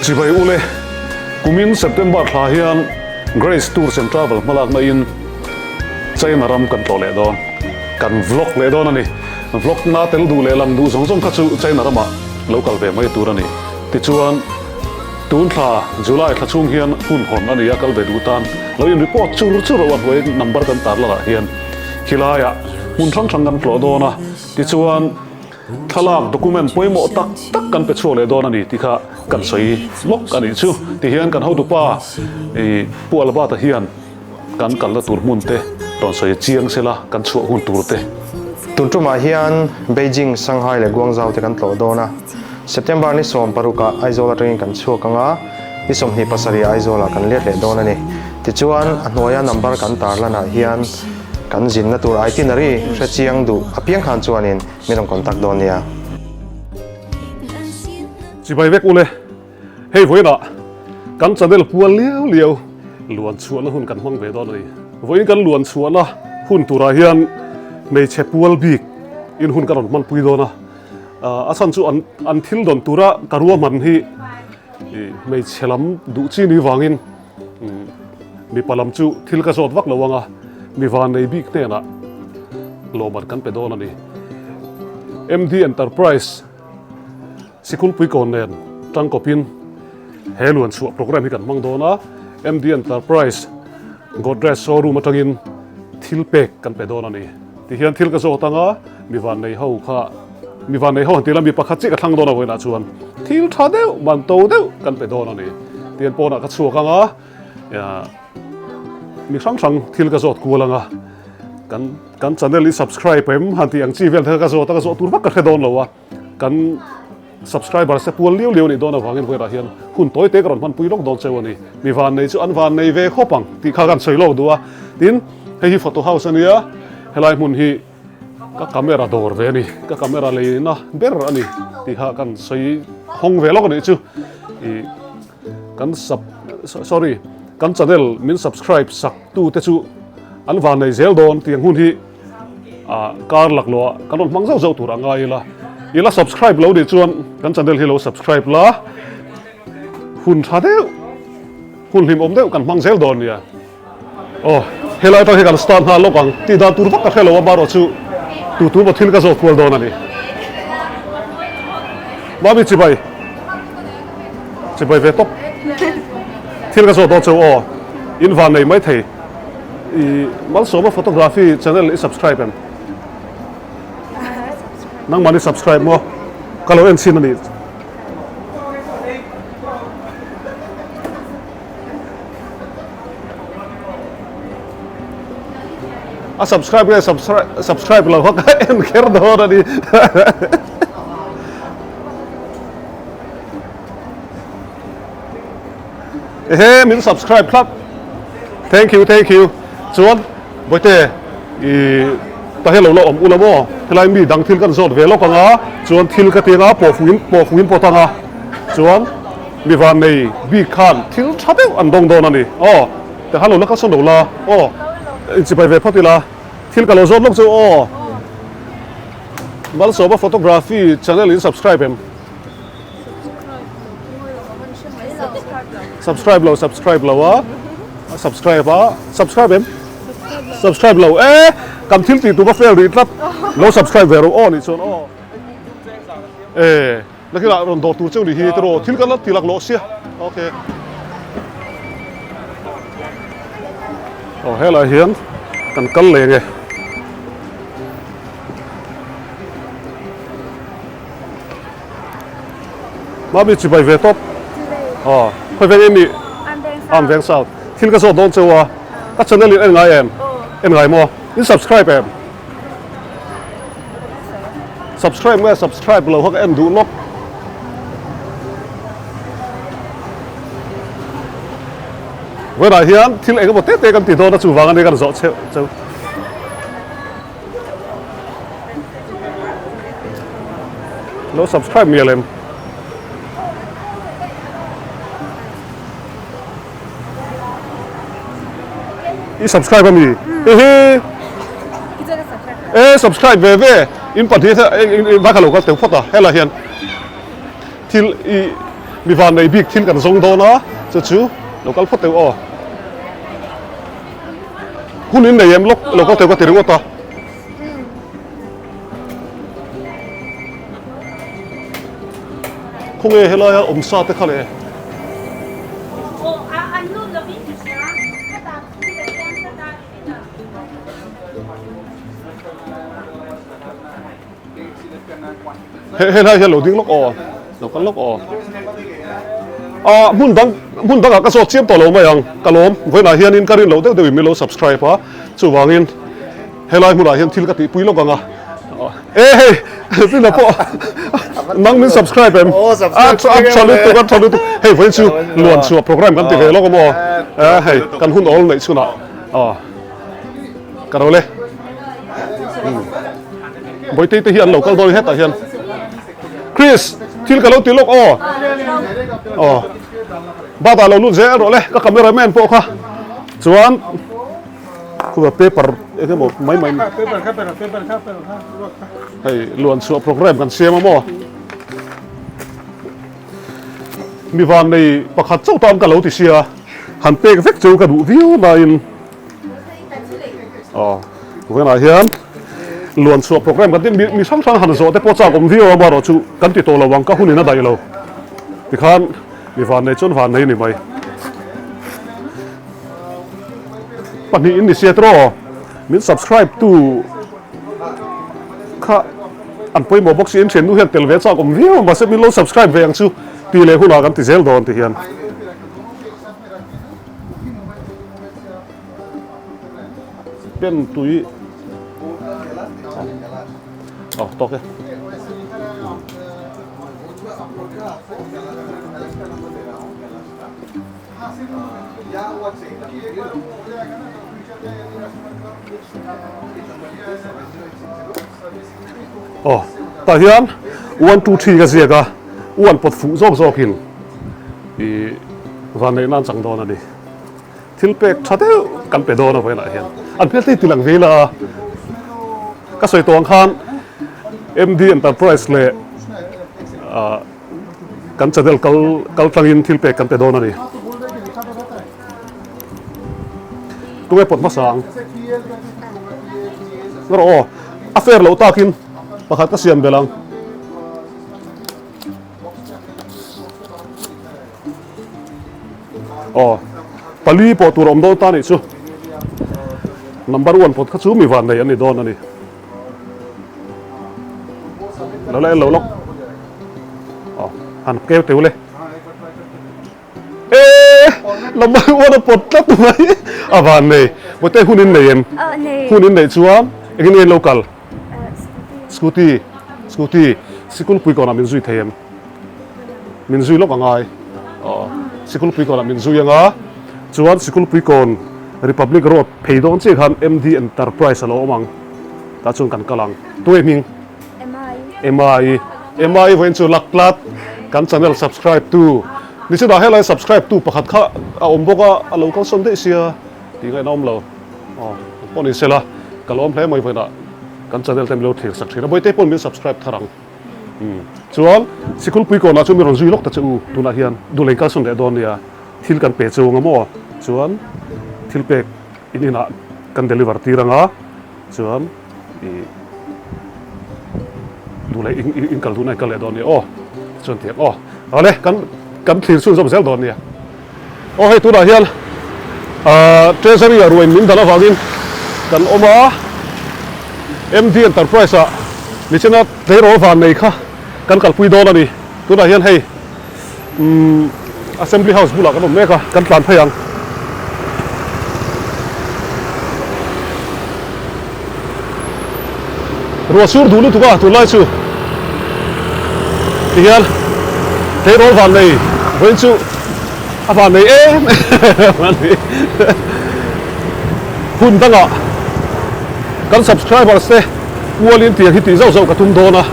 Chibai ule, kumin September thla hian Grace Tours and Travel hmalakna in China ram kan tlawh leh dawn. Kan vlog leh dawn a ni. Vlog na tel duh leh lang duh zawng zawng kha chu China ramah lo kal ve mai tur a ni. Tichuan, tun thla July thla chhung hian hun hawn a ni a, kal ve duh tan lo in report chur chur a hnuai number kan tar lakah hian khilaiah hmun hrang hrang kan tlawh dawn a. Tichuan, thlalak document pawimawh tak tak kan pe chhuak leh dawn a ni tih kha kan sawi lawk a nih chu. Tihian kan hotupa ih Pu Albert-a hian Kan kalna tur hmun te rawn sawi chiang sela kan chhuah hun tur te. Tun tumah hian Beijing, Shanghai leh Guangzhou te kan tlawh dawn a. September ni 16 ah Aizawl atangin kan chhuak ang a, ni 27 ah Aizawl ah kan let leh dawn a ni. Tichuan, a hnuaia number kan tarlan ah hian kan zinna tur itinerary hre chiang duh apiang khan chuanin min rawn contact dawn nia. Chibai vek ule. Hei vawiinah kan channel pual liau liau luan chhuahna hun kan hmang ve dawn a ni. Vawiin kan luan chhuahna hun turah hian hmeichhe pual bik in hun ka rawn hmanpui dawn a. A chhan chu an an thil dawn tura ka ruahman hi hmeichhe lam duh chi ni vangin mipa lam chu thil ka zawt vak lo ang a, mi vannei bik hnenah lawmman kan pe dawn a ni. MD Enterprise. Sikulpui kawn nen tangkawpin he luan chhuah programme hi kan hmang dawn a, MD Enterprise Godrej showroom atangin thil pek kan pe dawn a ni. Tihian thil ka zawt anga mi vannei ho kha mi vannei ho han ti la mi pakhat chiah ka thlang dawn a vawiinah chuan thil tha deuh man to deuh kan pe dawn a ni. Tihian pawnah ka chhuak anga mi hrang hrang thil ka zawt kual anga kan kan channel i subscribe em han tih ang chi vel te kha ka zawt a ka zawh tur vak ka hre dawn lo a. Kan subscribers te pual liau liau nih dawn avangin vawilah hian hun tawi te ka rawn hmanpui lawk dawn cheu a ni. Mi vannei chu an vannei ve khawp ang tih kha kan sawi lawk duh a. Tin, hei hi photo house a nia, helai hmun hi ka camera dawr ve a ni, ka camera leina ber a ni tih kha kan sawi hawng ve lawk a nih chu. Ih kan sub sorry kan channel min subscribe sak tu te chu an vannei zel dawn tiang hun hi. Ah kar lak lo ah kan rawn hmang zauh zauh tur a ngai ila i la subscribe lo nih chuan kan channel hi lo subscribe la hun tha deuh hun hlim awm deuh kan hmang zel dawn nia aw helai atang hi kan start nghal lawk ang tih dan tur vak ka hre lo a marawh chu tu tu maw thil ka zawt kual dawn a ni mami chibai chibai ve tawp thil ka zawt dawn cheu aw in van nei mai thei. I Malsawma photography channel i subscribe em? Nangmah ni subscribe maw? Ka lo en chhin a ni. A subscribe nge subscribe lo kha ka en kher dawn a ni. Ehe min subscribe thlap thank you thank you chuan bawihte i ta hi lo la awm ula maw helai mi dang thil kan zawt ve lawk anga chuan thil ka ti anga pawh fuin pawh fuin pawt anga chuan mi van nei bik khan thil tha deuh an dawng dawn a ni aw te khan lo la kalsawn lo la aw inchibai ve phawt ila thil ka lo zawt lawk chu aw Malsawma photography channel in subscribe em? Subscribe lo subscribe lo a subscribe a subscribe em subscribe lo e kan thil tih tum a fail rih tlat lo subscribe ve rawh aw nih chuan aw e nakinah rawn dawr tur cheu nih hi tiraw thil kan la ti lak lawh sia okay aw helai hian kan kal leh nge. Mami chibai ve tawp. Aw, khawi veng em i? Am veng south. Thil ka zawt dawn cheu a. Ka channel in en ngai em? En ngai maw? In subscribe em? Subscribe nge subscribe lo kha ka en duh lawk. Vawiinah hian thil eng emaw te te kan ti dawn a chuvang a ni kan zawh cheu cheu. Lo subscribe mial em? I subscribe ami? Hihi. E subscribe ve ve. In pahnih te vai kha lo kal teu phawt a. Helai hian thil i. Mi van nei bik thil kan zawng dawn a, chu chu lo kal phawt teuh aw. Hun in nei em lawk lo kal teuh ka ti ringawt a. Khawnge helaia awm sa te kha le? He helai hian lo ding lawk aw, lo kal lawk aw. Ah hmun dang hmun dangah ka zawt chiam tawh lo mai ang, ka lawm. Vawiinah hianin ka rin loh deuh deuhin min lo subscribe a, chuvangin helai hmunah hian thil ka tihpui lawk ang a. E hei Tina pawh nang min subscribe em? A tha lutuk a tha lutuk. Hei vawiin chu luan chhuah program kan ti ve lawk a maw? Hei kan hun awl neih chhunah aw ka ro le. Bawitei te hi an lo kal dawn hetah hian. Chris, thil ka lo ti lawk aw. Aw. Bata lo lut zel rawh le, ka camera man pawh kha. Chuan khuba paper eng emaw mai mai. Paper kha paper paper kha paper kha ruak kha. Hei luan chhuah program kan siam a maw. Mi van nei pakhat chauh tan ka lo ti sia. Han pek vek chu ka duh viau nain. Aw vawiinah hian luan chhuah program kan ti mi mi hrang hrang han zawh te pawh chak awm viau a amaherawh chu kan ti tawh lo ang ka hunin a daih lo tikhan mi vannei chuan vannei a ni mai pahnih in ni sia tiraw min subscribe tu kha an pawimawh bawk si in thiannu hian tel ve chak awm viau a mahse min lo subscribe ve ang chu tih leh hunah kan ti zel dawn ti hian. Pen tui aw tawk e. Aw tah hian 1 2 3 ka ziak a 1 pawt fuh zawk zawkin ih vanneih nan chang dawn a ni. Thil pek tha deuh kan pe dawn a vawiinah hian an hmel te hi tilang ve ila a, ka sawi tawh ang khan MD Enterprise leh ah kan channel kal kal tlangin thil pek kan pe dawn a ni. Tunge pawt hmasa ang? Ngaw rawh aw, a fair loh takin pakhat ka siam belh ang. Aw pali pawh tur a awm dawn ta nih chu number one pawt kha chu mi van nei an ni dawn a ni lo la en lo lawk aw han keu teu le e number one a pawt tlat mai a van nei mawte hun in nei em hun in neih chuan engin nge in lo kal scooty scooty sikul pui kawnah min zui thei em Min zui lawk a ngai. Aw, Sikulpui kawnah min zui anga, chuan Sikulpui kawn Republic Road phei dawn chiah khan MD Enterprise a lo awm ang. Tah chuan kan kal ang. Tunge hming? Emma-i. Emma-i. Emma-i vawiin chu lak tlat. Kan channel subscribe tu. Nichina helai subscribe tu pakhat kha a awm bawk a, a lo kalsawn daih sia tih ngaihna awm lo. Aw, pawh ni sela, ka lawm hle mai vawiinah kan channel te min lo thlir sak thin a, Bawihte pawn min subscribe thar ang. Chuan Sikulpui kawnah chuan mi rawn zui lawk ta che u, tunah hian Dulei kalsawn leh dawn nia, thil kan pe cheu anga maw? Chuan thil pek in inah kan deliver tir anga, chuan ih Dulei in kal duhna in kal leh dawn nia aw, chuan tiang aw, awle kan kan thlir chhunzawm zel dawn nia. Aw hei tunah hian Treasury ah ruain min dan avangin kan awm a, MD Enterprise ah nichina tleirawl van nei kha kan kalpui dawn a ni. Tunah hian hei Assembly House bulah kan awm mek a, kan tlan phei ang. Ruah sur duh lutuk a tunlai chu tihian tleirawl van nei vawiin chu a van nei em em a ni. Hun dangah kan subscribers te ualin tiang hi tih zauh zauh ka tum dawn a.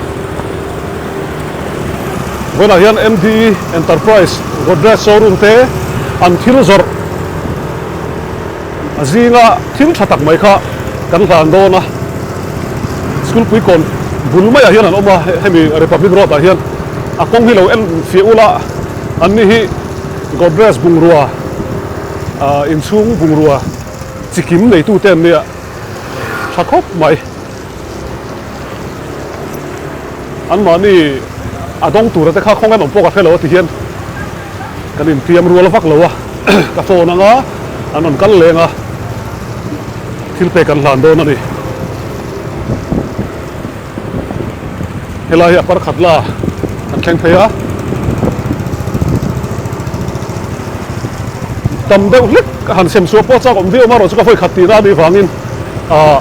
Vawiinah hian MD Enterprise Godrej showroom te an thil zawrh A zinga thil tha tak mai kha kan hlan dawn a, school pui kawn bul maiah hian an awm a, hemi Republic Road ah hian a kawng hi lo en fiah ula. Anni hi Godrej bungrua inchhung bungrua chikim neitute an nia tha khawp mai. Anmahni a dawng tura te kha khawngaih an awm pawh ka hre lo a ti hian kan intiam rual vak lo a, ka phone anga an rawn kal leng a, thil pek an hlan dawn a ni. Helai hi a par khat la kan thleng phei a, tam deuh hlek a han sem chhuah pawh chak awm viau amaherawhchu ka vawi khat tihna a nih vangin ah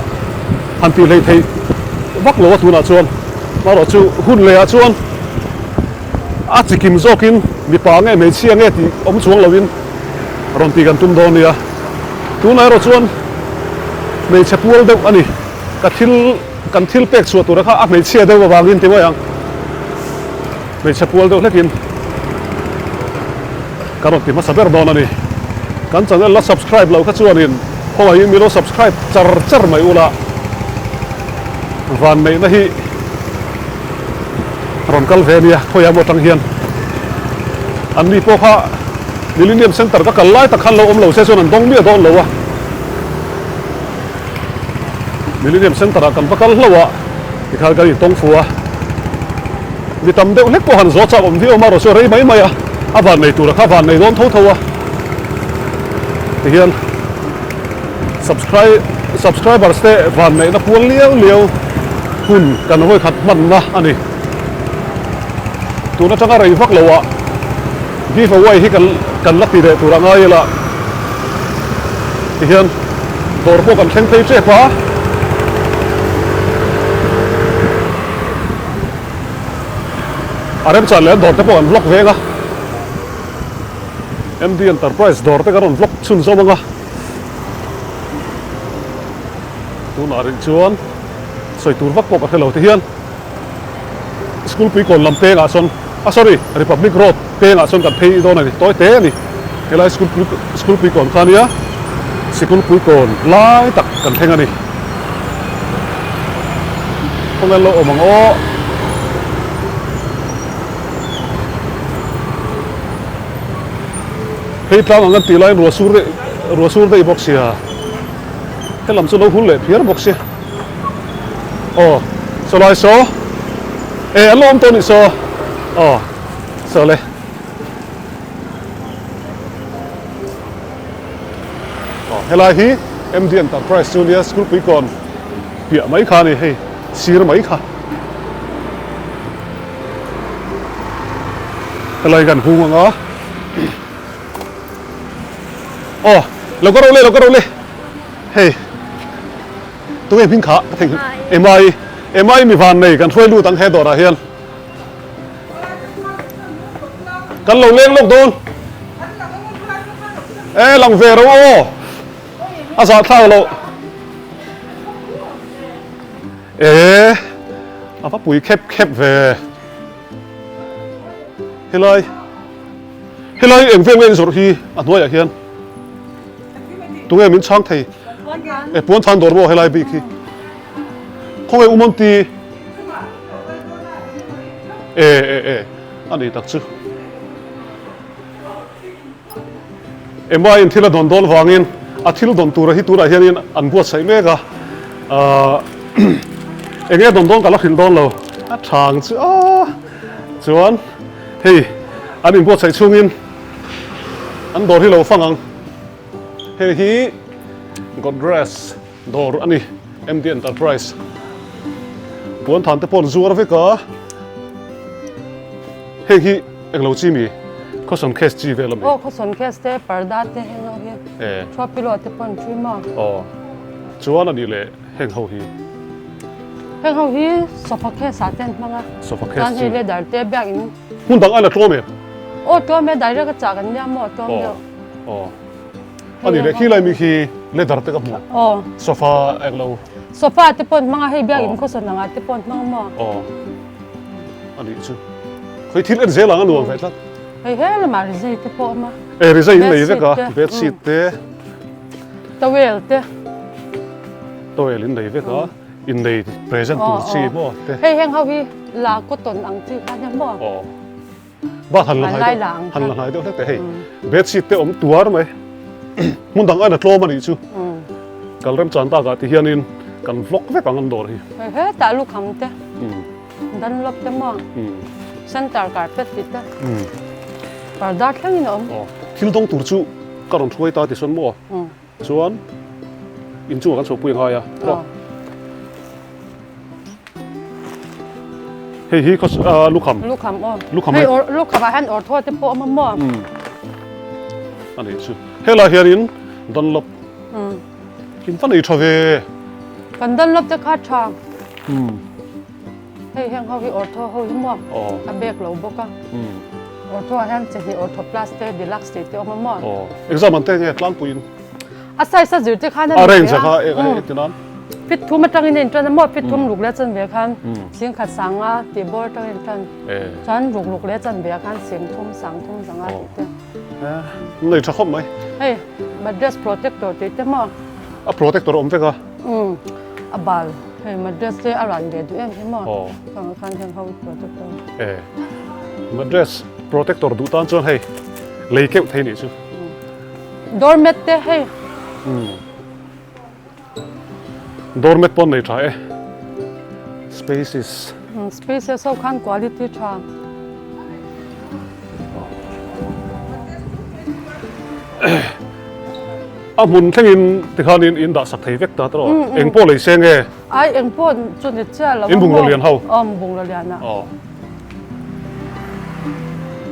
han tih hlei theih vak lo a tunah chuan amaherawhchu hun lehah chuan a chikim zawkin mipa nge hmeichhia nge tih awm chuang loin rawn tih kan tum dawn nia tunah erawh chuan hmeichhe pual deuh a ni ka thil Kan thil pek chhuah tura kha a hmeichhia deuh avangin ti mai ang. Hmeichhe pual deuh hlekin ka rawn ti hmasa ber dawn a ni. Kan channel la subscribe loh kha chuanin khawngaihin min lo subscribe char char mai ula vanneihna hi rawn kal ve nia khawiah emaw atang hian anni pawh kha Millennium Centre ka kal lai tak khan lo awm lo se chuan an dawng miah dawn lo a. Millennium Centre ah kan va kal hlauh a, tikhan kan intawng fu a, mi tam deuh hlek pawh han zawh chak awm viau a, amaherawhchu a rei mai mai a, a van nei tura kha a van nei dawn tho tho a, tihian subscribers te van neihna pual liau liau hun kan vawikhat hmanna a ni. Tun atanga rei vak loh ah give away hi kan la ti leh tur a ngai ila tihian dawr pawh kan thleng phei tep a. A remchan leh an dawr te pawh kan vlog veng a, MD Enterprise dawr te kan rawn vlog chhunzawm ang a, tunah rih chuan sawi tur vak pawh ka hre lo tihian. School puikawn lam pengah sawn ah sorry Republic Road pengah sawn kan phei dawn a ni tawi te a ni helai school pui school puikawn kha ania sikul puikawn lai tak kan thleng a ni khawnge an lo awm ang aw phei tlang ang an tih laiin ruah sur daih ruah sur daih bawk sia helam chu lo hul leh phiar bawk sia. Aw saw lai saw e an lo awm tawh a nih saw aw saw le aw helai hi MD Enterprise chu nia school puikawn piah mai kha a ni hei sir mai kha helai kan hung ang a aw lo ka ro le lo ka ro le hei. Tunge hming kha ka thei Emma-i Emma-i mi van nei kan hruai lut ang he dawrah hian kan lo leng lawk dawn e lang ve ro aw a zah thlak loh e a va pui khep khep ve helai helai eng vel nge in zawrh hi a hnuaiah hian Tunge min chhang thei? E puan than dawr maw helai bik hi? Khawnge u Monty? E e e a ni tak chu. Emma in thil a dawn dawn vangin a thil dawn tura hi tunah hianin an buatsaih mek a. Enge a dawn dawn ka la hrilh dawn lo. A thang chu a chuan hei an inbuatsaih chhungin An dawr hi lo fang ang. Hei hi Godrej dawr a ni, MD Enterprise. Puan than te pawh an zuar vek a. Heng hi englo chi mi? Khawsawn case chi vel a mi? Aw, khawsawn case te, parda te heng ho hi. Thua pillow te pawh an trim a. Aw, chuan a nih leh heng ho hi? Heng ho hi sofa case ah te an hmang a. Sofa case chi. Chuan hei leather te biakin. Hmun dang aina tlawm em? Aw tlawm e, direct a chah kan nia maw tlawm deuh. Aw. Ani leh khi lai mi khi leather te ka hmu. Aw. Sofa eng lo. Sofa te pawh an hmang a, hei biak in khawsawn anga te pawh an hmang maw? Aw. Ani chu. Khawi thil en zel ang a nuam ve tlat. Hei he lamah rizai te pawh a awm a. E rizai in nei vek a, bedsheet te. Towel te. Towel in nei vek a. Innei present tur chi maw te. Hei heng ho hi la cotton ang chi kha nia maw? Aw. Bath han la hnai deuh han la hnai deuh hlek teh hei bedsheet te awm tuar mai hmun dang aiin a tlawm a nih chu kal remchan takah ti hianin kan vlog vek ang an dawr hi. Hei hetah lukham te Dunlop te maw center carpet tih te parda thlengin a awm. Thil dawng tur chu ka rawn hruai ta ti sawn maw chuan inchungah kan chhohpui a ngai a. Hei hi khaw lukham. Lukham aw. Lukham hei or lukham ah hian ortho te pawh awm a maw? Um. A nih chu. Helai hianin Dunlop. Um. In va nei tha ve. Kan Dunlop te kha tha. Um. Hei heng ho hi ortho ho hi maw? Aw. A bek lo bawk a. Um. Ortho ah hian chi hnih ortho plus te deluxe tih te awm a maw? Aw. Exam an te nge tlangpuiin? A size a zir te khan a ni ve a. A range kha e Fit thum atangin a intan a maw fit thum ruk leh chan ve khan sing khat sanga tih bawr atangin a intan chuan ruk ruk leh chan ve khan sing thum sang thum zanga tih te. Nei tha khawp mai. Hei madras protector tih te maw. A protector awm vek a. Um a bal hei madras te a ran ve duh em hi maw. Khang khan heng ho protector. E madras protector duh tan chuan hei lei keuh thei nih chu. Doormat te hei. Doormat pawh nei tha e. Spaces. Spaces ho khan quality tha. A hmun thlengin tikhanin in dah sak thei vek ta tawh. Eng pawh lei se nge? Ai eng pawh chu ni chiah lo. In bungraw lian ho. Aw bungraw lian a. Aw.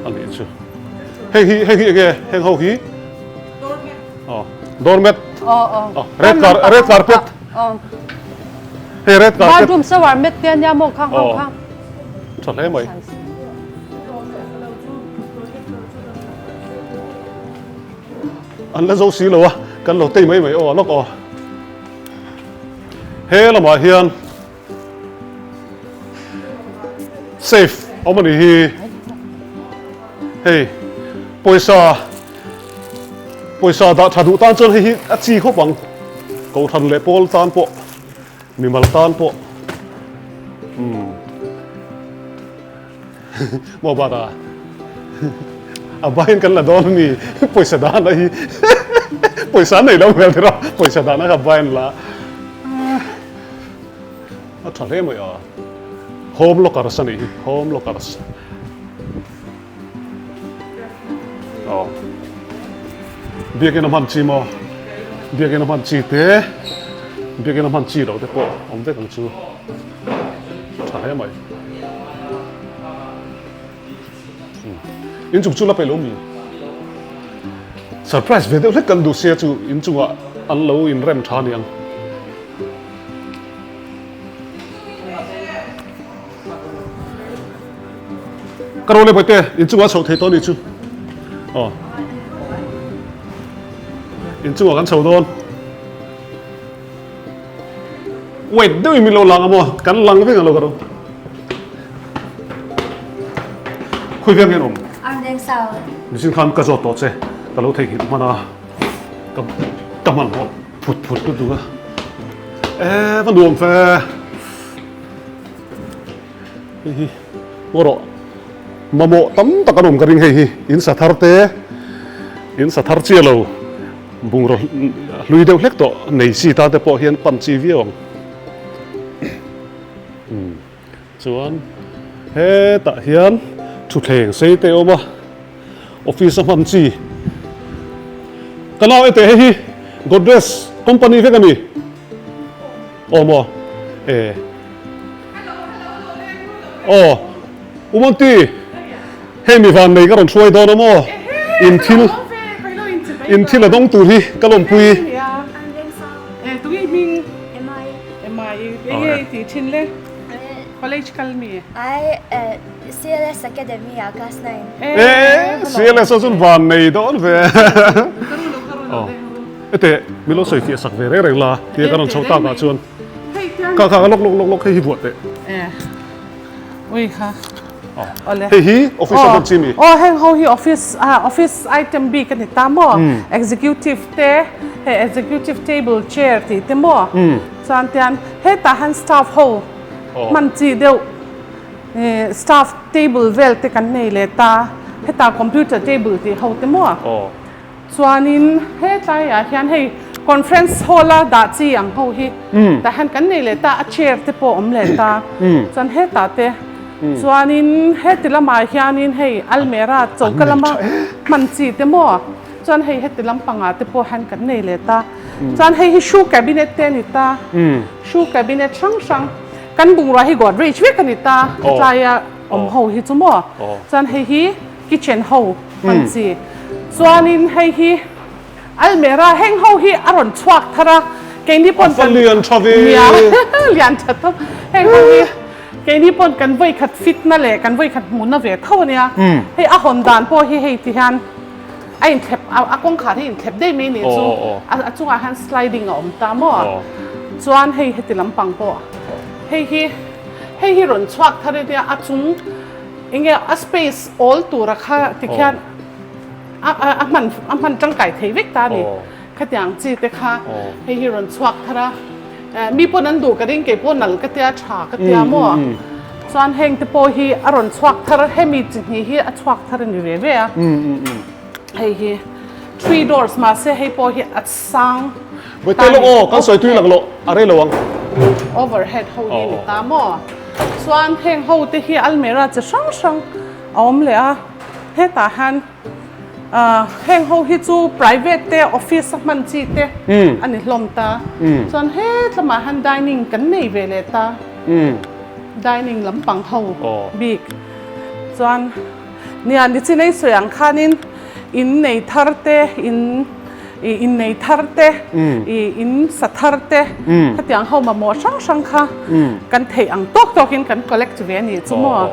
A nih chu. Hei hi hei hi enge heng ho hi? Doormat. Aw doormat. Aw aw. Aw red car red carpet. Aw. Hei red carpet. Bathroom shower mat te ania maw khang ho kha. Tha hle mai. An la zo si lo a kan lo tei mai mai aw lawk aw. He lamah hian Safe awm a nih hi. Hei pawisa pawisa dah tha duh tan chuan hei hi a chi khawp ang. Kohhran leh pawl tan pawh mimal tan pawh umm maw bata a bain kan la dawn a mi pawisa dahna hi pawisa nei lo hmel tira pawisa dahna kha bain la. A tha hle mai a, home lockers a nih hi, home lockers. Aw. Biakin a hman chi maw? Biakin a hman chi te, biakin a hman chi lo te pawh awm vek ang chu. Tha hle mai. Inchung chu la peih lo mi? Surprise ve deuh hlek kan duh sia chu inchungah an lo inrem tha aniang. Ka ro le bawihte inchungah chhoh thei tawh a nih chu. Aw. Inchungah kan chho dawn. Wait deuhin min lo lang a maw? Kan lang vek ang lo ka ro. Khawi veng hian awm? Armleng South. Mihring khan ka zawt tawh che, ka lo theihnghilh hman a, ka ka hmanhmawh phut phut lutuk a. E va nuam fe. Hei hi ngaw rawh mamawh tam tak an awm ka ring hei hi in sa thar te in sa thar chiah lo bungraw hlui deuh hlek tawh nei chi tan te pawh hian pan chi viau ang umm chuan hetah hian thutthleng sei te a awm a office a hman chi ka nau e teh hei hi Godrej company vek a ni. Aw maw e. Aw Umonti hei mi van nei ka rawn hruai dawn a maw in thil in thil a dawng tur hi ka lawmpui. E CLS ah chuan van nei dawn ve. Hete min lo sawi fiah sak ve reng reng la tia ka rawn chhoh tak ah chuan kha kha lawk lawk lawk lawk hei hi vuah teh. Ui kha. Hei hi office a hman chi mi. Aw heng ho hi office ah office item bik a ni ta maw executive te hei executive table chair tih te maw chuan tian hetah han staff ho hman chi deuh. Staff table vel te kan nei leh ta, hetah computer table tih ho te maw? Chuanin hetlaiah hian hei conference hall a dah chi ang ho hi tah hian kan nei leh ta, a chair te pawh awm leh ta, chuan hetah te chuanin heti lamah hianin hei almera choka lama hman chi te maw? Chuan hei heti lampangah te pawh hian kan nei leh ta, chuan hei hi shoe cabinet te a ni ta, shoe cabinet hrang hrang. Kan bungrua hi Godrej vek a ni ta, hetlaia awm ho hi chu maw? Chuan hei hi kitchen ho hman chi. Chuanin hei hi almera heng ho hi a rawn chhuak thar a, keini pawn kan lian tha ve. Nia, lian tha tawp. Heng ho hi keini pawn kan vawi khat fit na leh kan vawi khat hmuhna ve tho a nia. Hei a hawn dan pawh hi hei ti hian a inthlep a kawngkhar hi inthlep daih mai nih chu a chungah hian sliding a awm ta maw chuan hei heti lampang pawh hei hi hei hi rawn chhuak thar ania a chung enge a space awl tura kha tikhian a a hman a hman tangkai thei vek ta a ni khatiang chi te kha hei hi rawn chhuak thar a. Mi pawn an duh ka ring kei pawh nal ka tia tha ka tia maw chuan heng te pawh hi a rawn chhuak thar hemi chi hnih hi a chhuak thar a ni ve ve a hei hi three doors mahse hei pawh hi a sang Vawitte lawk aw kan sawi tui lak loh a rei lo ang. Overhead ho hi ni ta maw chuan heng ho te hi almera chi hrang hrang a awm leh a hetah hian Heng ho hi chu private te office a hman chi te a ni hlawm ta. Chuan hetlamah hian dining kan nei ve leh ta. Dining lampang ho bik. Chuan nia nichin ei sawi ang khanin in nei thar te in in nei thar te in sa thar te khatiang ho mamawh hrang hrang kha kan theih ang tawk tawkin kan collect ve a nih chu maw.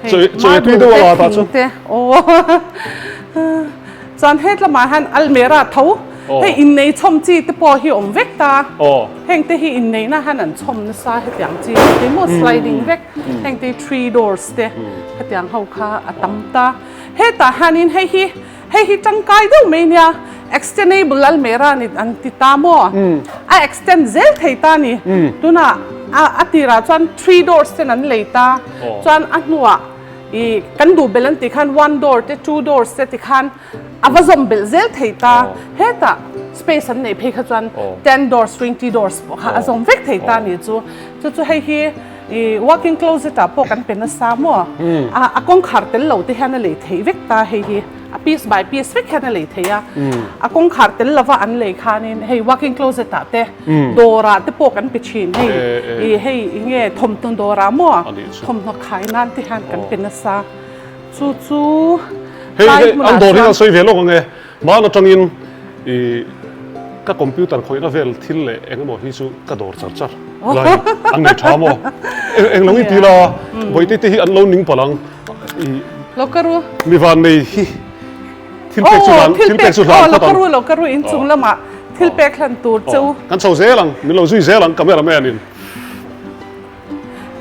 Chawi tui deuh a tah chu. Chuan hetlamah hian almera tho hei innei chhawm chi te pawh hi awm vek ta. Heng te hi inneihna hian an chhawm nasa hetiang chi te maw sliding vek heng te three doors te hetiang ho kha a tam ta. Hetah hianin hei hi Hei hi tangkai deuh mai nia, extendable almera ni an ti ta maw? A extend zel thei ta ni. Tunah a tirah chuan three doors ten an lei ta, chuan a hnuah i kan duh belh an tih khan one door te two doors te ti khan a va zawm belh zel thei ta. Hetah space an neih phei kha chuan ten doors 20 doors pawh kha a zawm vek thei ta ni chu. Chu chu hei hi i walk-in closet ah pawh kan pe nasa maw? A kawngkhar tel lo te hian a lei theih vek ta hei hi a piece by piece vek hian a lei theih a a kawngkhar tel lova an lei khanin hei walk-in closet ah te dawr ah te pawh kan pe thin hei i hei enge thawmhnaw dawr ah maw thawmhnaw khai nan te hian kan pe nasa chu chu Hei hei an dawr hi an sawi ve lawk ang e. Hmaan atangin i ka computer khawihna vel thil leh eng emaw hi chu ka dawr char char lai an nei tha maw? Eng lo i ti la, Bawihte te hi an lo ning palh ang i Lo ka ru. Mi van nei hi thil pek chu hlan thil pek chu hlan phawt ang. Lo ka ru lo ka ru inchung lamah thil pek hlan tur cheu. Kan chho zel ang, min lo zui zel ang camera man in.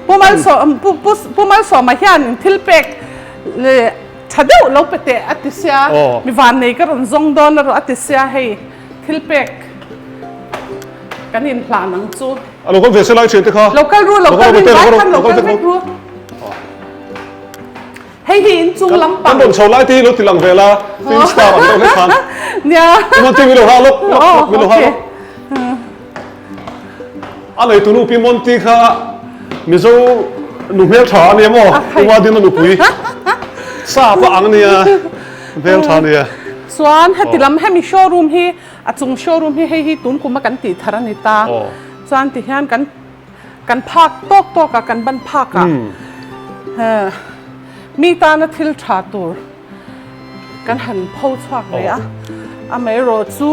Pu Malsawm Pu Pu Pu Malsawma hian thil pek leh tha deuh lo pe teh a ti sia mi vannei ka rawn zawng dawn erawh a ti sia hei thil pek kan inhlan ang chu. A lo kal ve se lai thian te kha. Lo kal ru lo kal ru vai khan lo kal vek ru. Hei hi inchung lampang. Kan rawn chho lai te hi lo ti lang ve la film star ang deuh hlek khan. Nia. Monty mi lo ha lawk lawk mi lo ha lawk. A neitunu Pi Monty kha Mizo nu hmeltha a nia maw? Pu Madina nupui sap a ang nia, hmeltha a nia. Chuan heti lam hemi showroom hi a chung showroom hi hei hi tun kum a kan tih thar a ni ta. Chuan ti hian kan kan phak tawk tawk a kan ban phak a mi tana thil tha tur kan han pho chhuak ve a, amaherawh chu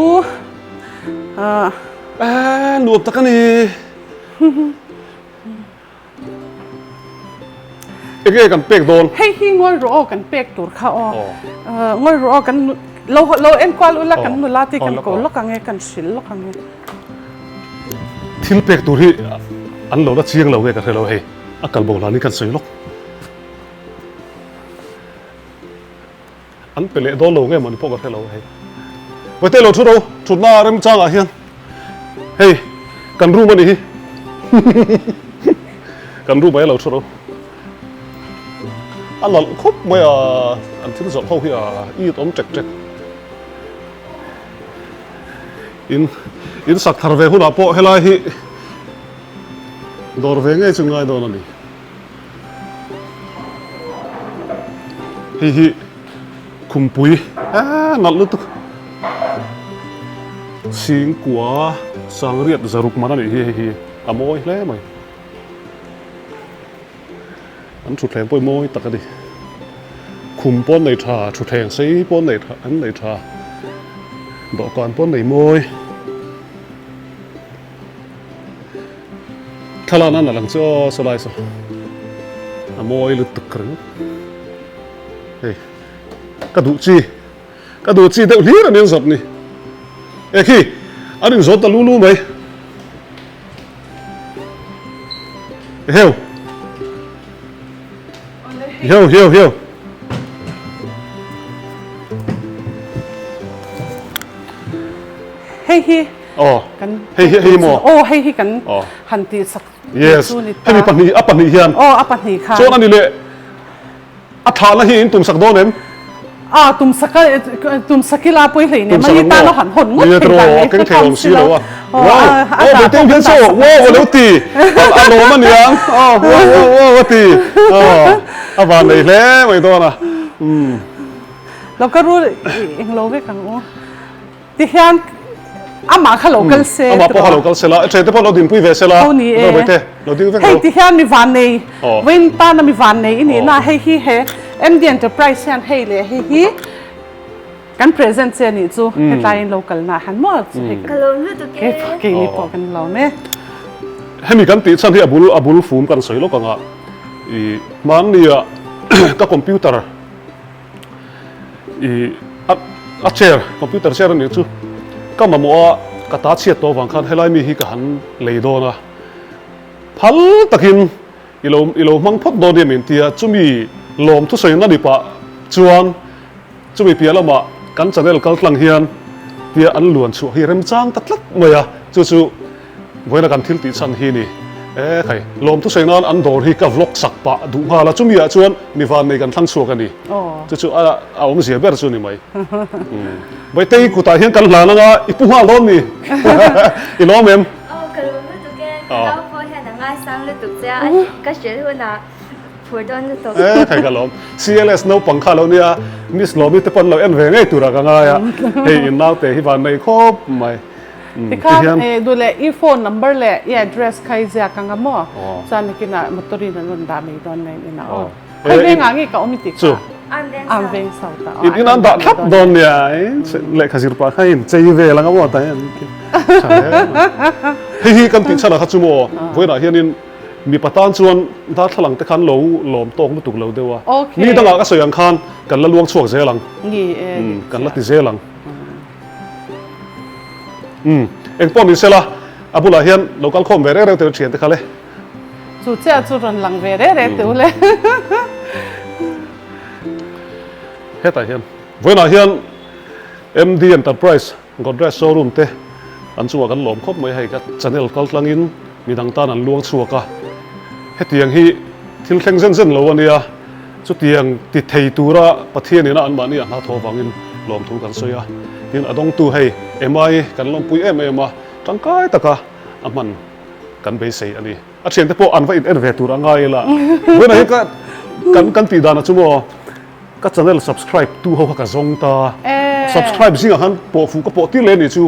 Eh, nuam tak a ni. Enge kan pek dawn? Hei hi ngawi rawh aw kan pek tur kha aw. Ngawi rawh aw kan lo lo enkual ula kan nula te kan ko lawk ang e kan hrilh lawk ang e. Thil pek tur hi an lo la chiang lo nge ka hre lo hei a kal bo hlanin kan sawi lawk. An pe leh dawn lo nge mawni pawh ka hre lo hei. Vawite lo thu ro thutna remchangah hian hei kan room a nih hi. Kan room ah hian lo thu ro. A nalh khawp mai a, an thil zawrh ho hi a it awm ṭek ṭek. In in sak thar ve hunah pawh helai hi dawr ve ngei chu ngai dawn a ni. Hei hi khumpui eee nalh lutuk Singkua Sangriat zaruk man a nih hi hei hi a mawi hle mai. An thutthleng pawh hi mawi tak a ni. Khum pawh an nei tha, thutthleng sei pawh an nei tha an nei tha. Dawhkan pawh an nei mawi. Thlalakna an la lang chu aw saw lai saw a mawi lutuk ringawt. Hei ka duh chi ka duh chi deuh hlir a ni an zawt ni. E khi an inzawt ta lu lu mai. Heu. Heu heu heu. Hei hi. Oh. Kan hei hi hei mo. Oh hei hi kan han ti sak. Yes. Hemi pahnih a pahnih hian. Oh a pahnih khan. Chuan ani le A thahna hi in tumsak dawn em? A tumsak a, tumsak ila pawi hlei nem a, i tan a han hawn ngawt thei dan mai keng thei awm si lo a. Wow, oh Beiteng hian saw wow a lo ti, a lawm a niang, oh wow wow wow a ti, oh a van nei hle mai dawn a. Lo ka rul englo vek ang u. Tihian amah kha lo kal se. Amah pawh kha lo kal se la, ṭhiante pawh lo dinpui ve se la. Ho ni e. Bawihte, lo ding vek lo. Hei tihian mi vannei, vawiin tana mi vannei i nihna hei hi he MD Enterprise hian hei leh hei hi kan present che anih chu hetlaiin lo kalna ah hian maw chu hei Ka lawm lutuk e. Keini pawh kan lawm e. Hemi kan tih chhan hi a bul a bul fum kan sawi lawk ang a, i hmannia ka computer I a chair computer chair a nih chu ka mamawh a ka ta chhiat tawh avang khan helai mi hi ka han lei dawn a phal takin i lo i lo hmang phawt dawn nia min tia chumi lawm thusawi na ni pah chuan chumi piah lamah kan channel kal tlang hian tia an luan chhuah hi remchang ta tlat mai a chu chu Vawiina kan thil tih chhan hi ni e khai, lawmthu sawi nan an dawr hi ka vlog sak pah duh nghal a, chumi ah chuan mi vannei kan thlang chhuak a ni. Chu chu a awmzia ber chu ni mai. Baitei kutah hian kan hlan anga i pu nghal dawn ni? I lawm em? Aw ka lawm lutuk e, ka nau pawh hian a ngaisang lutuk che a, ka hrilh hunah phur dawn lutuk. E khai ka lawm. CLS naupang kha lo nia, Miss Lawmi te pawn lo en ve ngei turah ka ngai a, hei in naute hi vannei khawp mai. Tikhan duh leh i phone number leh i address kha i ziak ang a maw? Chuan nikinah motor in an rawn dah mai dawn nen inah aw. Khawi vengah nge ka awm i tih kha? An veng south ah. In in an dah thlap dawn nia lehkha zir pah kha in chei vel ang a maw ta hian tha hle mai. Hei hi kan tih chhanah kha chu maw vawiinah hianin mipa tan chuan darthlalang te khan lo lawm tawk lutuk lo deuh a. Ni dangah ka sawi ang khan kan la luang chhuak zel ang. Kan la ti zel ang. Umm, eng pawh ni sela, a bulah hian lo kal khawm ve reng reng teh u thiante kha le. Chu chiah chu rawn lang ve reng reng teh u le. Hetah hian vawiinah hian MD Enterprise Godrej Showroom te an chungah kan lawm khawp mai hei ka channel kal tlangin midang tan an luang chhuak a, hetiang hi thil thleng zen zen lo a nia. Chutiang ti thei tura Pathian ina anmahni a hna thaw vangin lawmthu kan sawi a, tin a dawngtu hei MI kan lawmpui em em a, tangkai taka a hman kan beisei a ni. A thiante pawh an va in en ve tur a ngai ila, vawiinah hian ka kan kan tih danah chu maw ka channel subscribe tu ho kha ka zawng ta, subscribe zingah khan pawh fuh ka pawh tir leh a nih chu,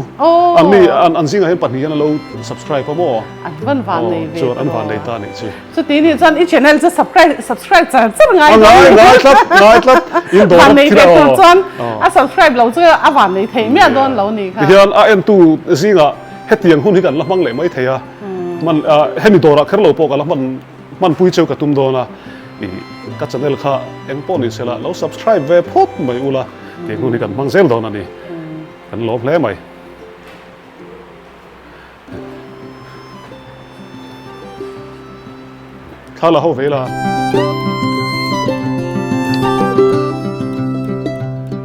an ni an zingah hian pahnih hian an lo subscribe a maw, An van van nei ve chuan an van nei ta a nih chu. Chuti nih chuan i channel chu subscribe subscribe char char ngai dawn. Ngai ngai tlat ngai tlat in dawr Van nei ve tur chuan a subscribe lo chu a van nei thei miah dawn lo ni kha. Tihian a entu zingah hetiang hun hi kan la hmang leh mai thei a, hman hemi dawrah kher lo pawh ka la hman hmanpui cheu ka tum dawn a, i ka channel kha eng pawh ni sela lo subscribe ve phawt mai ula tiang hun hi kan hmang zel dawn a ni, kan lawm hle mai. Thla la ho ve la.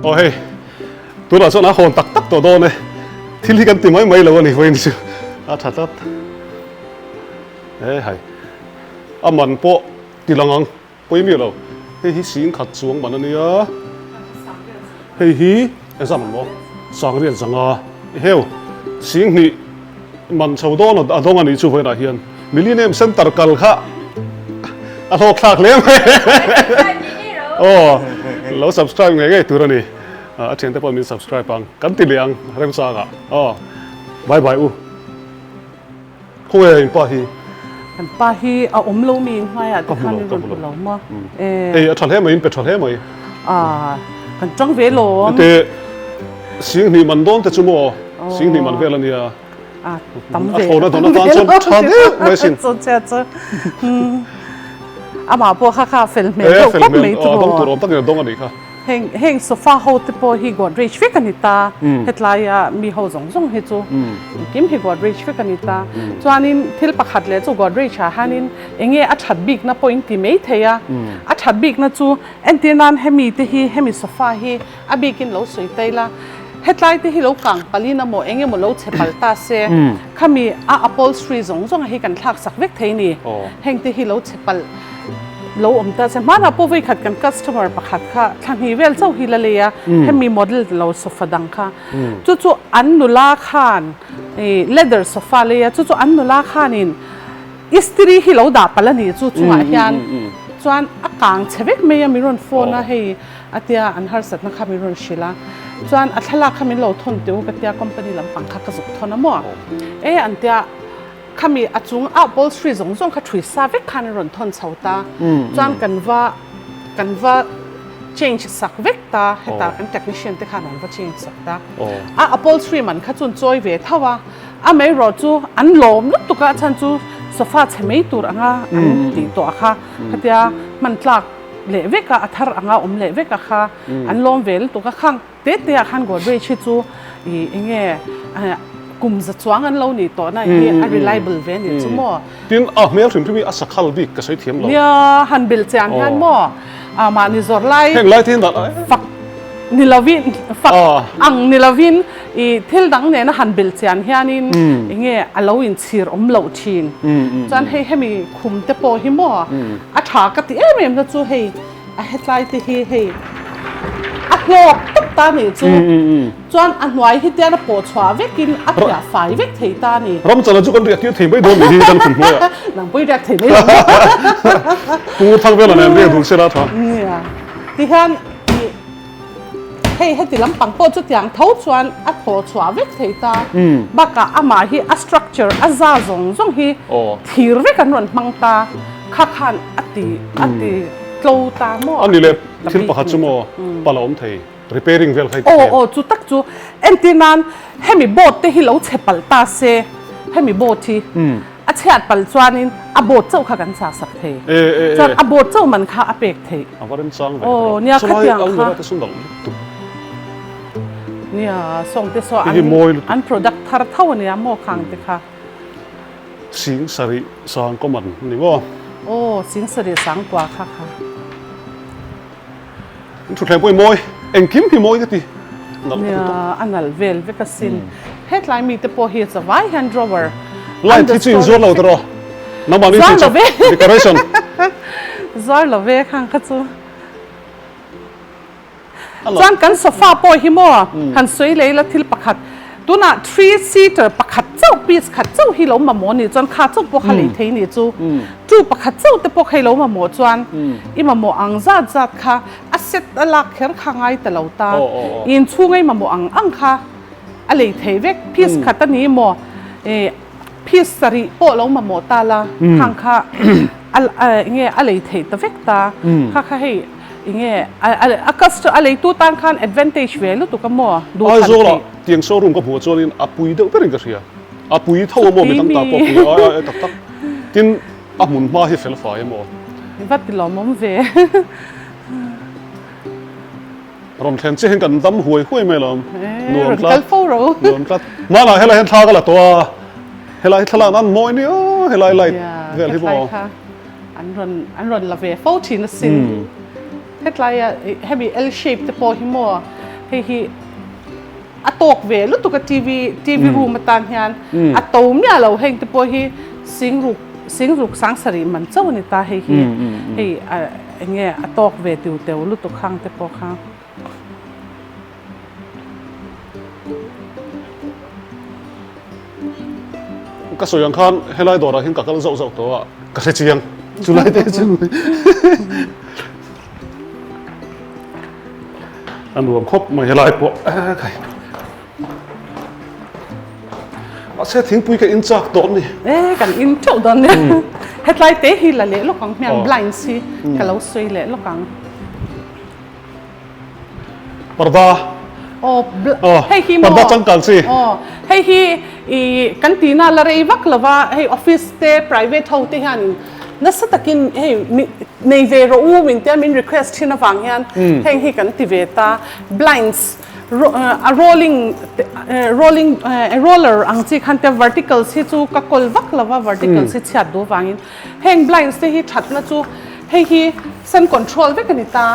Aw hei, tunah chuan a hawn tak tak tawh dawn e. Thil hi kan ti mai mai lo a ni vawiin chu a tha tlat. E hai. A man pawh ti lang ang pawi miah lo. Hei hi singkhat chuang man a nia. Hei hi engzah man maw? Sangriat zanga. Eheu, singhnih man chho dawn a dawng a nih chu vawiinah hian Millennium Centre kal kha a hlawk thlak hle mai. Aw, lo subscribe ngei ngei tur a ni. A thiante pawh min subscribe ang. Kan ti leh ang remchangah. Aw, bye bye u. Khawnge in pa hi? Kan pa hi a awm lo mi in hmaiah te khan in rawn hmu lo maw? Ei a tha hle mai in pe tha hle mai. Ah kan tang ve lawm. Hete singhnih man dawn te chu maw singhnih man vel a nia. Ah tam ve. A thlawhna dawn atan chuan tha deuh mai sin. Chu che chu. Amah pawh kha kha fel hmel deuh khawp mai chu maw. A dawng tur awm takin a dawng a nih kha. Heng heng sofa ho te pawh hi Godrej vek a ni ta, hetlaia mi ho zawng zawng hi chu engkim hi Godrej vek a ni ta. Chuanin thil pakhat leh chu Godrej ah hianin enge a that bikna pawh in ti mai thei a, a that bikna chu entir nan hemi te hi hemi sofa hi a bikin lo sawi ta ila, hetlai te hi lo kang palin amaw eng emaw lo chhe pal ta se, khami a upholstery zawng zawng hi kan thlak sak vek thei ni, heng te hi lo chhe palh. Lo awm ta che. Hmanah pawh vawikhat kan customer pakhat kha thla hnih vel chauh hi la lei a, hemi model lo sofa dang kha. Chu chu an nula khan ih leather sofa lei a, chu chu an nula khanin istiri hi lo dah palh a ni chu chungah hian chuan a kang chhe vek mai a, min rawn phone a hei a tia an harsatna kha min rawn hrilh a. Chuan a thlalak kha min lo thawn teh u ka tia company lampang kha ka zuk thawn a maw? E an tia. Khami a chung a upholstery zawng zawng kha thui sa vek khan a rawn thawn chho ta. Chuan kan va kan va change sak vek ta heta kan technician te khan an va change sak ta. A upholstery man kha chuan chawi ve tho a, amaherawh chu an lawm lutuk a, a chhan chu sofa chhe mai tur anga an tih tawh a kha khatia hman tlak leh vek a, a thar anga awm leh vek a kha an lawm ve lutuk a khang. Tete ah khan Godrej hi chu ih enge kum za chuang an lo nih tawh na hi a reliable ve nih chu maw. Tin a hmel hrim hrim hi a sakhal bik ka sawi thiam lo. Nia han bel chian hian maw ah mahni zawrh lai Heng lai te hi nalh fak ni lovin fak ang ni lovin ih thil dang nena han bel chian hianin enge a lo inchhir awm loh thin. Chuan hei hemi khum te pawh hi maw a tha ka ti em em na chu hei A hetlai te hi hei a hlawk tawp ta nih chu chuan a hnuai hi tian a pawh chhuah vekin a phiah fai vek thei ta ni. Ramchana chu kan riah tir thei mai dawn nih hi kan khum hnuaiah. Nang pawh i riak thei mai lo. Pu Thangvela nen riak dun sela tha. Nia tihian ih hei heti lampang pawh chutiang tho chuan a thaw chhuah vek thei ta. Bakah amah hi a structure a za zawng zawng hi thir vek an rawn hmang ta. Kha khan a ti a ti tlo ta maw? A ni le, thil pakhat chu maw pal a awm thei, repairing vel kha i ti thei. Aw aw chu tak chu, entir nan hemi board te hi lo chhe palh ta se, hemi board hi a chhiat palh chuanin a board chauh kha kan chah sak thei, chuan a board chauh man kha a pek theih. A va remchang ve. Aw nia khatiang kha. Chulai almira te chu nalh lutuk. Nia sawng te saw an product thar tho a nia maw khang te kha. Sing sarih sang common a ni maw? Aw, sing sarih sang kua kha kha. In thutthleng pawh hi mawi, engkim hi mawi ka ti. Nalh ka ti tawp. Nia, a nalh vel vek asin. Hetlai mite pawh hi chavai hian drawer. Light hi chu in zuar lo tawh rawh. Nangmahni tih chu decoration. Zuar lo ve khang kha chu. Chuan kan sofa pawh hi maw han sawi lei la thil pakhat tunah three seater pakhat chauh piece khat chauh hi lo mamawh nih chuan kha chauh pawh kha lei thei nih chu two pakhat chauh te pawh kha i lo mamawh chuan i mamawh ang zat zat kha a set a lak kher kha ngai ta lo ta inchhunga i mamawh ang ang kha a lei thei vek piece khat a ni maw ih piece sarih pawh lo mamawh ta la khang kha a enge a lei theih ta vek ta kha kha hei Enge a customer a leitu tan khan advantage ve lutuk a maw duh than Aizawl ah tiang showroom ka hmuh chuan in a pui deuh berin ka hria. A pui tho a maw mi dang ta pawh a pui ai ai tak tak. Tin a hmun hma hi fel fai a maw. I va ti lawmawm ve. Rawn thlen chiah hian kan dam huai huai mai alawm. Nuam tlat. Rawn kal fo ro. Nuam tlat. Hmanah helai hian thla ka la tawh a. Helai hi thlalak nan mawi nia helai light vel hi maw. An rawn an rawn la ve fo thin asin. Hetlaia hemi L shape te pawh hi maw hei hi a tawk ve lutuk a TV TV room atan hian a to miah lo heng te pawh hi singruk. Singruk sangsarih man chauh a ni ta hei hi. Hei eng nge a tawk ve tiu teu lutuk khang te pawh kha. Ka sawi ang khan helai dawrah hian ka kal zauh zauh tawh a, ka hre chiang chulai te chu a nuam khawp mai helai pawh kai. Mahse thingpui ka in chak dawn ni. E kan in teuh dawn nia. Hetlai te hi la leh lawk ang hmiang blinds hi ka lo sawi leh lawk ang. Parda. Aw hei hi maw. Parda changkang chi. Aw hei hi i kan tihna la rei vak lova hei office te private ho te hian nasa takin hei nei ve rawh u min tia min request thin avang hian heng hi kan ti ve ta blinds a rolling rolling roller ang chi khan te verticals hi chu ka kawl vak lova verticals hi chhiat duh avangin Heng blinds te hi thatna chu hei hi sun control vek a ni ta.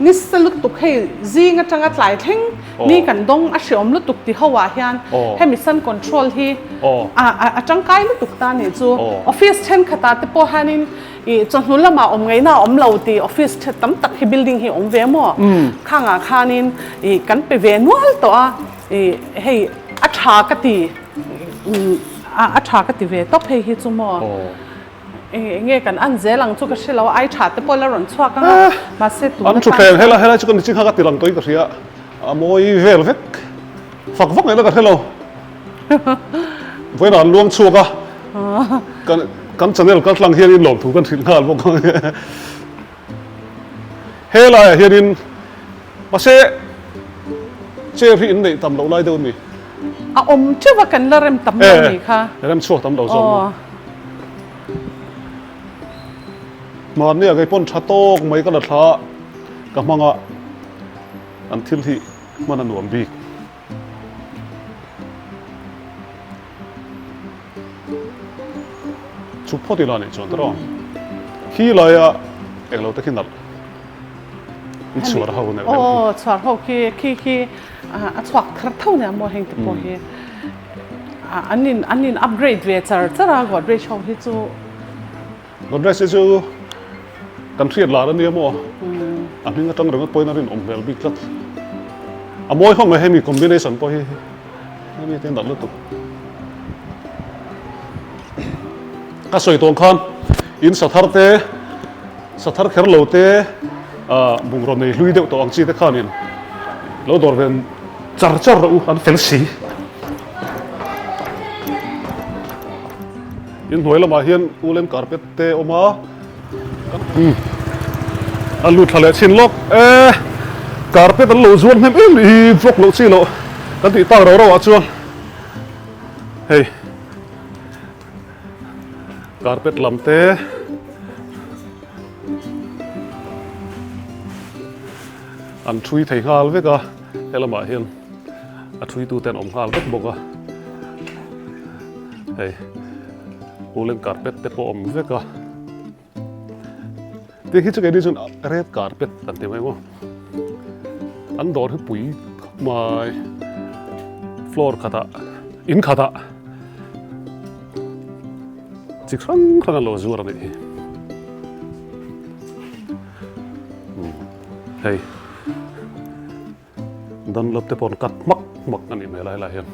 Ni sa lutuk hei zing atanga tlai thleng ni kan dawng a hreawm lutuk ti ho ah hian hemi sun control hi a tangkai lutuk ta nih chu. Office thenkhat ah te pawh hianin ih chawhnu lamah awm ngaihna a awm lo tih office tam tak hi building hi awm ve maw? Khang ah khanin ih kan pe ve nual tawh a ih hei a tha ka ti. A tha ka ti ve tawp hei hi chu maw. Eng nge kan an zel ang chu ka hre lo a, ai tha te pawh la rawn chhuak ang a, mahse tuna An thutthleng helai helai chu ka niching kha ka ti lang tawhin ka hria, a mawi vel vek, fak vak ngaihna ka hre lo. Vawiinah an luang chhuak a, kan kan channel kaltlang hianin lawmthu kan hrilh nghal bawk ang. Helaiah hianin mahse chair hi in neih tam loh lai deuh a ni. A awm teuh a kan la rem tam lo ni kha. E rem chhuak tam lo zawk maw. Mahni a kei pawn tha tawk mai ka la thla a ka hmang a an thil hi hman a nuam bik. Chhuk phawt ila nih chuan tawrh khi laia englo te khi nalh in chhuar ho neuh neuh khi. Aw chhuar ho khi khi khi a chhuak thar tho nia maw heng te pawh hi an in an in upgrade ve char char a Godrej ho hi chu. Godrej hi chu kan hriat lar a nia maw a hming atang ringawt pawhin a rinawm hmel bik tlat a mawi khawp mai hemi combination pawh hi. Hemi te nalh lutuk. Ka sawi tawng khan in sathar te sathar kher lo te ah bungraw nei hlui deuh tawh ang chi te khanin lo dawr ve char char rawh u an fel si. In hnuai lamah hian woolen carpet te a awm a. A lut thla leh chhin lawk e carpet an lo zuar hnem em i vlog loh chi loh kan tih tak rau rau ah chuan hei carpet lam te an thui thei nghal vek a helamah hian a thui tu te an awm nghal vek bawk a hei woolen carpet te pawh awm vek a. Tiang hi chu keini chuan red carpet kan ti mai maw. An dawr hi pui khawp mai. Floor khatah in khatah chi hrang hrang an lo zuar a nih hi. Hei. Dunlop te pawh an cut hmak hmak a nih hmel a helaiah hian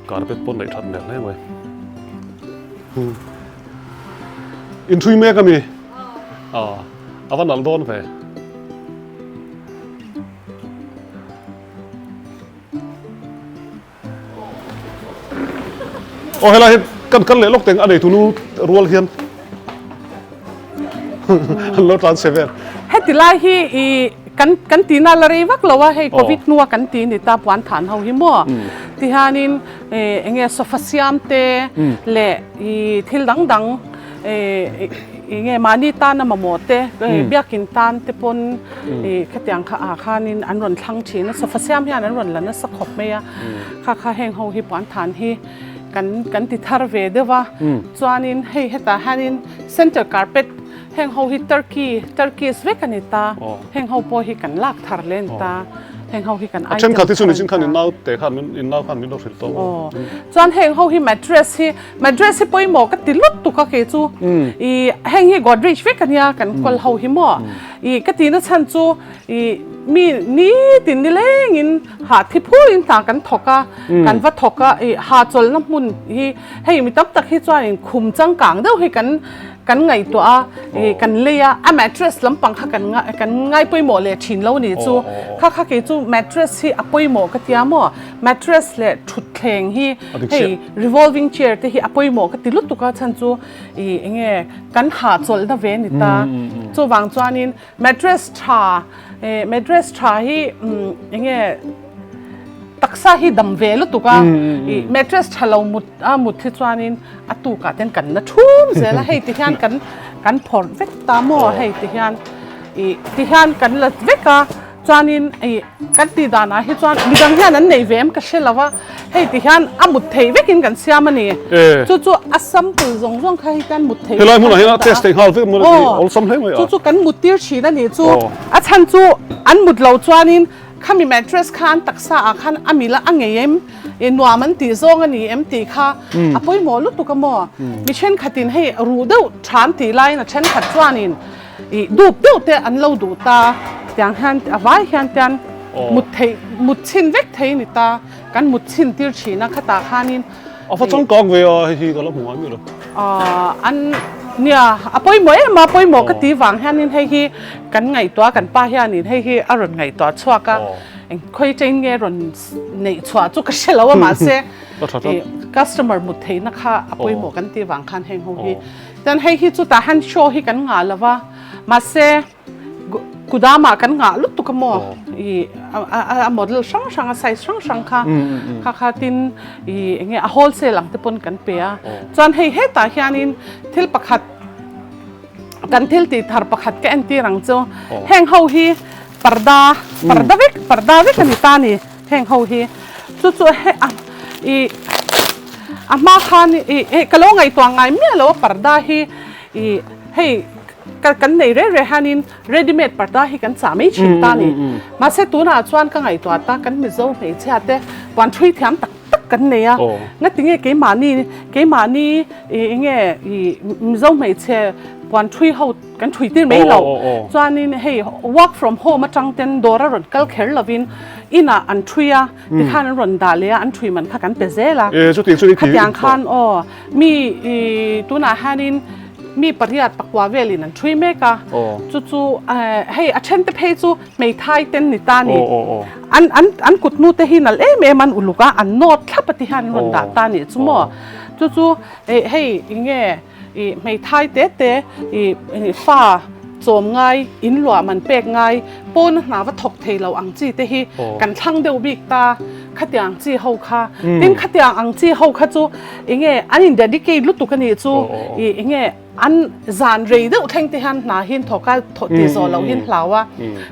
carpet pawh neih that hmel hle mai in thui mek a mi a va nalh dawn ve. Aw helai hi kan kal leh lawk teng a neitu nu rual hian an lo tlan che vel. Heti lai hi i kan kan tihna la rei vak lo a hei covid hnua kan ti ni ta puan than ho hi maw tihianin eng nge sofa siam te leh i thil dang dang eng nge mahni tana mamawh te biakin tan te pawn Ih khatiang kha ah khanin an rawn thlang thin a, sofa siam hian an rawn la nasa khawp mai a, kha kha heng ho hi puan than hi kan kan ti thar ve deuh a, chuanin hei hetah hianin center carpet heng ho hi turkey turkish vek a ni ta, heng ho pawh hi kan lak thar leh a ni ta. Heng ho hi kan item. A thenkhat hi chu nichin khan in nau te khan min in nau khan min lo hrilh tawh. Aw. Chuan heng ho hi mattress hi mattress hi pawimawh ka ti lut tuk a kei chu. I heng hi Godrej vek ania kan kawl ho hi maw. I ka tihna chhan chu i mi nitin nilengin hah thi phurin hna kan thawk a, kan va thawk a, i hahchawlhna hmun hi hei mi tam tak hi chuanin khum changkang deuh hi kan kan ngaihtuah a, i kan lei a, a mattress lampang kha kan kan ngai pawimawh leh thin lo ni chu. Kha kha kei chu mattress hi a pawimawh ka tia maw, mattress leh thutthleng hi hei revolving chair te hi a pawimawh ka ti lutuk a chhan chu i enge kan hahchawlhna ve a ni ta. Chuvang chuanin Mattress tha eh mattress tha hi enge taksa hi dam ve lutuk a i mattress tha lo mut a mut hi chuanin a tukah ten kan na thum zel a hei ti hian kan kan phawrh vek ta maw hei ti hian i ti hian kan la vek a. Chuanin ih kan tih danah hi chuan midang hian an nei ve em ka hre lo a, hei ti hian a mut thei vekin kan siam a ni. Chu chu a sample zawng zawng kha hei hian mut thei Helai hmunah hian a test thei nghal vek maw le awlsam hle mai a. Chu chu kan mut tir thin a ni chu. A chhan chu an mut lo chuanin khami mattress kha an taksa ah khan a mil a a ngei em, ih nuam an tih zawng a ni em tih kha a pawimawh lutuk a maw. Mi thenkhatin hei ruh deuh tha an tih laiin a thenkhat chuanin Ih dup deuh te an lo duh ta, tiang hian a vai hian tian mut theih mut chhin vek thei a ni ta, kan mut chhin tir thin a khatah khanin. A va changkang ve a hei hi ka la hmu ngai miah lo. Aaa an nia a pawimawh em a pawimawh ka ti vang hianin hei hi kan ngaihtuah kan pa hianin hei hi a rawn ngaihtuah chhuak a, eng khawi chain nge rawn neih chhuah chu ka hre lo a mahse customer mut theihna kha a pawimawh kan ti vang khan heng ho hi. Chuan hei hi chutah hian show hi kan ngah lo va, mahse kudamah kan ngah lutuk a maw ih a model hrang hrang a size hrang hrang kha kha kha tin ih eng nge a wholesale ang te pawn kan pe a. Chuan hei hetah hianin thil pakhat kan thil tih thar pakhat ka entir ang chu heng ho hi parda parda vek parda vek a ni ta a ni. Heng ho hi chu chu he a i a hma khan i hei ka lo ngaihtuah ngai miah lo a parda hi i hei ka kan nei reh reh hianin ready made parda hi kan chah mai thin ta ni mahse tunah chuan ka ngaihtuah ta kan Mizo hmeichhia te puan thui thiam tak tak kan nei a ngatinge keimahni keimahni i enge i Mizo hmeichhe puan thui ho Kan thui tir mai lo. Chuanin hei work from home atang ten dawr a rawn kal kher lovin inah an thui a, tikhan an rawn dah leh a, an thui man kha kan pe zel a. Khatiang khan aw mi tunah hianin mi pariat pakua velin an thui mek a. Chu chu hei a then te phei chu hmeithai ten ni ta ni. An an an kut nu te hi nalh em em an uluk a, an nawt thlap a ti hian an rawn dah ta nih chu maw. Chu chu hei enge I hmeithai te te i fa chawm ngai, in luah man pek ngai, pawna hna va thawk thei lo ang chi te hi kan thlang deuh bik ta khatiang chi ho kha. Tin khatiang ang chi ho kha chu enge an in dedicate lutuk a nih chu i enge an zan rei deuh thleng te hian hna hi an thawk a, thawh tih zawh loh hi an hlau a.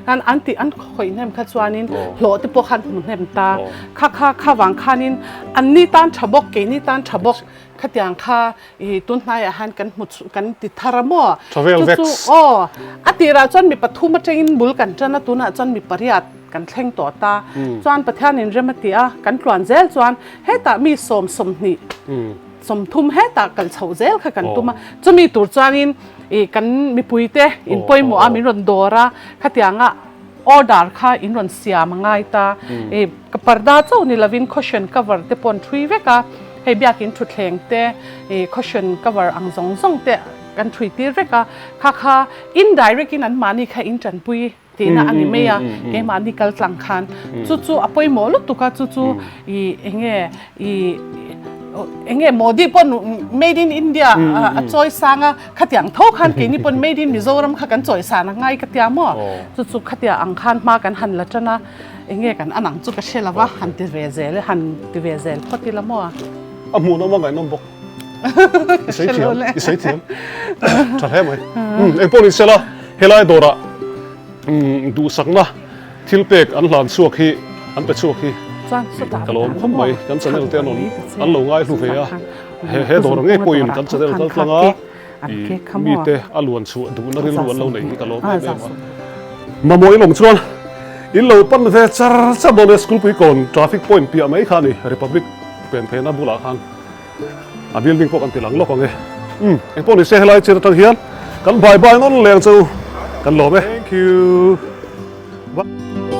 An an tih an khawih hnem kha chuanin hlawh te pawh khan hmu hnem ta. Kha kha kha vang khanin anni tan tha bawk keini tan tha bawk khatiang kha I tun hnaiah hian kan hmu chhuh kan ti thar a maw? Travel Chu chu vex. aw a tirah chuan mi pathum atangin bul kan tan a tunah chuan mi pariat kan thleng tawh ta. Chuan Pathianin rem a ti a kan tluan zel chuan hetah mi sawm sawmhnih sawmthum hetah kal chhoh zel kha kan tum a. Chumi tur chuanin i kan mipuite in pawimawh a min rawn dawr a khatianga Order kha in rawn siam a ngai ta. I ka parda chauh ni lovin cushion cover te pawh an thui vek a, hei biakin thutthleng te i cushion cover ang zawng zawng te kan thui tir vek a, kha kha indirect in anmahni kha in tanpui tihna a ni mai a, keimahni kal tlang khan chu chu a pawimawh lutuk a, chu chu i enge i enge Modi pawn made in India a chawi sang a. Khatiang tho khan keini pawn Made in Mizoram kha kan chawisan a ngai ka tia maw? Chu chu khatia ang khan hma kan han la tan a, enge kan an ang chu ka hre lo va, han ti ve zel e, han ti ve zel phawt ila maw? A hmuhnawm a ngaihnawm bawk. I sawi thiam, i sawi thiam. Tha hle mai. Engpawh ni sela, helai dawrah duhsakna Thil pek an hlan chhuak hi an pe chhuak hi ka lawm khawp mai kan channel te an an lo ngai hlu ve a he he dawr ngei pawhin kan channel kal tlang a i mite a luan chhuah duhna rilru an lo nei hi ka lawm em em a mamawh in awm chuan. In lo pan ve char char dawn e, school pui kawn traffic point piah mai kha a ni, Republic pen theihna bulah khan a building pawh kan ti lang lawk ang e. Umm, engpawh ni se helai chin atang hian kan bye bye nawn leng chu kan lawm e. Thank you. Bye.